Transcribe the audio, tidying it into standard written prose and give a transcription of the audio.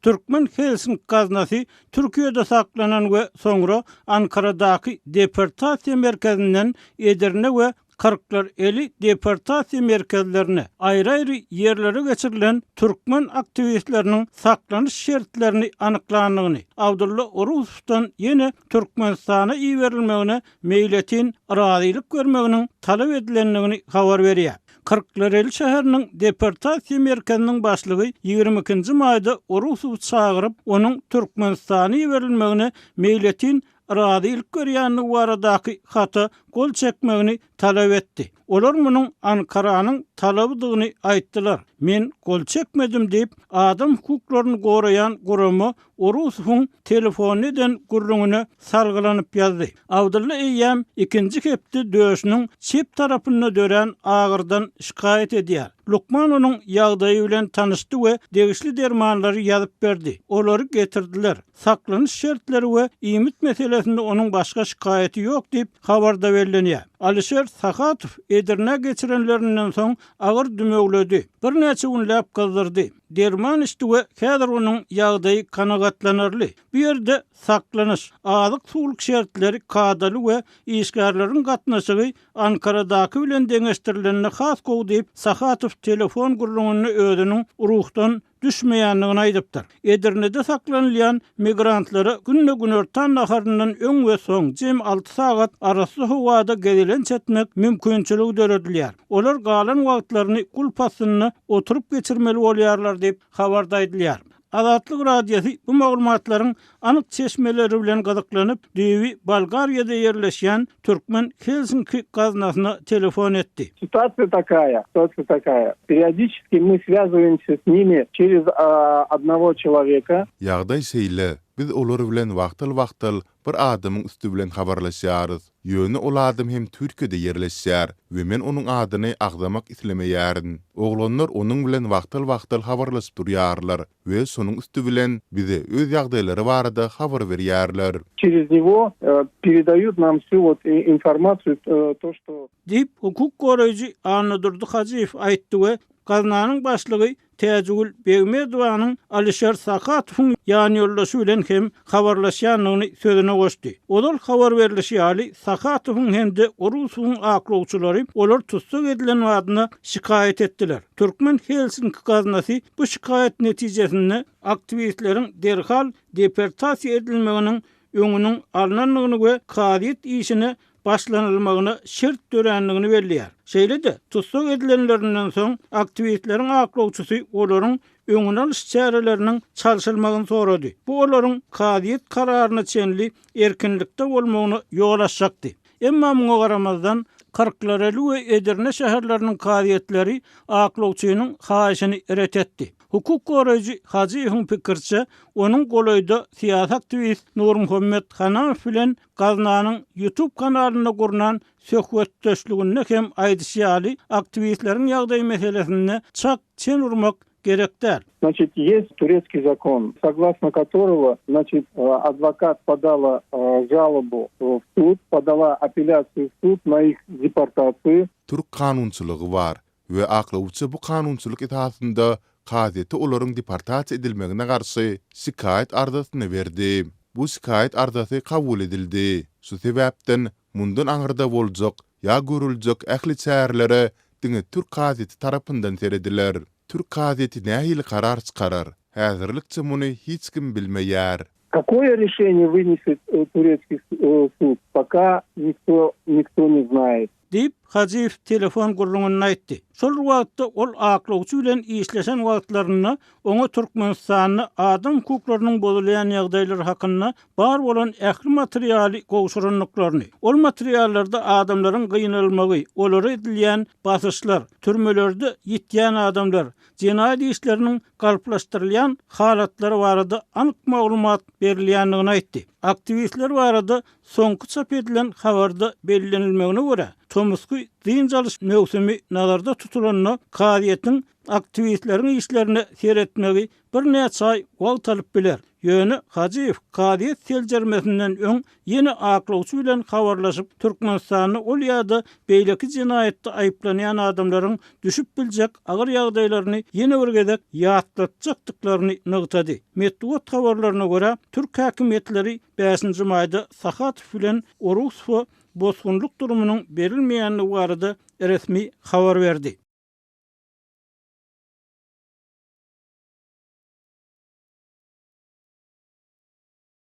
Türkmen Helsinki gaznasy Türkiýede saklanan we soňra Ankaradaky deportasiýa merkezinden Edirne we Kyrklar eli deportasiýa merkezlerine, aýry-aýry ýerlere geçirilen türkmen aktiwistleriniň saklanyş şertlerini anyklandygyny, Abdulla Orusowdan ýene Türkmenistana iberilmegine meýletin razylyk bermeginiň talap edilendigini habar berýär. Kyrklareli şäheriniň deportasiýa merkeziniň başlygy 22-nji maýda Orusowy çagyryp, onuň Türkmenistana iberilmegine meýletin razylyk berýändigi baradaky hata gol çekmegini talap etdi. Olar munuň Ankaranyň talabydygyny aýtdylar. Men gol çekmedim diýip, adam hukuklaryny goraýan gurama Orusowyň telefonda eden gürrüňine salgylanyp ýazdy. Abdylla eýýäm ikinji hepde döşüniň çep tarapynda dörän agyrdan şikaýat edýär. Lukman onuň ýagdaýy bilen tanyşdy we degişli dermanlary ýazyp berdi. Olary getirdiler. Saklanyş şertleri we iýmit meselesinde onuň başga şikaýaty ýok diýip, habarda bellenýär. Alişer Sahatow Edirnä geçirenlerinden soň agyr dümewledi. Birnäçe günläp gyzdyrdy. Derman içdi we häzir onuň ýagdaýy kanagatlanarly. Bu ýerde saklanyş, azyk-suwluk şertleri kadaly we işgärleriň gatnaşygy Ankaradaky bilen deňeşdirilende has gowy diýip, Sahatow telefon gürrüňinde özüniň ruhdan düşmeýändigini aýdypdyr. Edirnede saklanylýan migrantlara günde günortan naharyndan öň we soň jem alty sagat arassa howada gezelenç etmek mümkinçiligi döredilýär. Olar galan wagtlaryny gulp astynda oturyp geçirmeli bolýarlar diýip, habarda aýdylýar. Azatlyk Radiosy bu maglumatlaryň anyk çeşmeleri bilen gyzyklanyp, düýbi Bolgariýada ýerleşýän Türkmen Helsinki gaznasyna telefon etdi. Situasiýa takaýa, situasiýa takaýa. Periodiçeski my swýazywaemsýa s nimi çerez odnogo çeloweka. Ýagdaý şeýle, biz olar bilen wagtal-wagtal bir adamyň üsti bilen habarlaşýarys. Ýöne ol adam hem Türkiýede ýerleşýär we men onuň adyny agzamak islemeýärin. Oglanlar onuň bilen wagtal-wagtal habarlaşyp durýarlar we şonuň üsti bilen bize öz ýagdaýlary barada habar berýärler. Çerez nego peredaýut nam wsýu wot informasiýu to çto. Diýip, hukuk goraýjy Annadurdy Hajyýew aýtdy we gaznanyň başlygy Täjigül Begmedowanyň Alişer Sakatowyň ýanýoldaşy bilen hem habarlaşýandygyny sözüne goşdy. Ozal habar berlişi ýaly, Sakatowyň hem-de Orusowyň aklawçylary olar tussag edilen badyna şikaýat etdiler. Türkmen Helsinki gaznasy bu şikaýat netijesinde aktiwistleriň derhal deportasiýa edilmeginiň öňüniň alnandygyny we kazyýet işine başlanylmagyna şert dörändigini belleýär. Şeýle-de, tussag edilenlerinden soň aktiwistleriň aklawçysy olaryň öňüni alyş çäreleriniň çalşylmagyny sorady. Bu olaryň kazyýet kararyna çenli erkinlikde bolmagyna ýol açjakdy. Emma muňa garamazdan, Kyrklareli we Edirne şäherleriniň kazyýetleri aklawçynyň haýyşyny ret etdi. Hukuk goraýjy Hajyýewiň pikiriçe, onuň golaýda syýasy aktiwist Nurmuhammet Hanamow bilen gaznanyň YouTube kanalynda gurnan söhbetdeşliginde hem aýdyşy ýaly, aktiwistleriň ýagdaýy meselesinde çak çen urmak gerek däl. Znaçit, ýest turetskiý zakon, soglasno kotorogo, znaçit, adwokat podala žalobu w sud, podala apelýasiýu w sud na ih deportasiýu. Türk kanunçylygy bar we aklawçy bu kanunçylyk esasynda kazyýete olaryň deportasiýa edilmegine garşy şikaýat arzasyny berdi. Bu şikaýat arzasy kabul edildi. Şu sebäpden mundan aňyrda boljak ýa görüljek ähli çärelere diňe türk kazyýeti tarapyndan serediler. Türk kazyýeti nähili karar çykarar? Häzirlikçe muny hiç kim bilmeýär. Kakoýe rişeniýe wyneset turetskiý sud, poka nikto nikto ne znaýet. Diýip, Hajyýew telefon gürrüňinde aýtdy. Şol bir wagtda, ol aklawçy bilen işleşen wagtlarynda oňa Türkmenistanda adam hukuklarynyň bozulýan ýagdaýlary hakynda bar bolan ähli materialy gowşurandyklaryny, ol materiallarda adamlaryň gynalmagy, olara edilýän basyşlar, türmelerde ýitýän adamlar, jenaýat işleriniň galplaşdyrylýan halatlary barada anyk maglumat berilýändigini aýtdy. Aktiwistler barada Soňky çap edilen habarda bellenilmegine görä, tomusky dynç alyş möwsümi nazarda tutulanda, kazyýetiň aktiwistleriň işlerine seretmegi birnäçe aý wagt alyp biler. Ýöne Hajyýew kazyýet seljermesinden öň ýene aklawçy bilen habarlaşyp, Türkmenistanda ol ýa-da beýleki jenaýatda aýyplanýan adamlaryň düşüp biljek agyr ýagdaýlaryny ýene bir gezek ýatlatjakdyklaryny nygtady. Metbugat habarlaryna görä, türk häkimiýetleri bäşinji maýda Sahatow bilen Orusowa bosgunlyk durumynyň berilmeýändigi barada resmi habar berdi.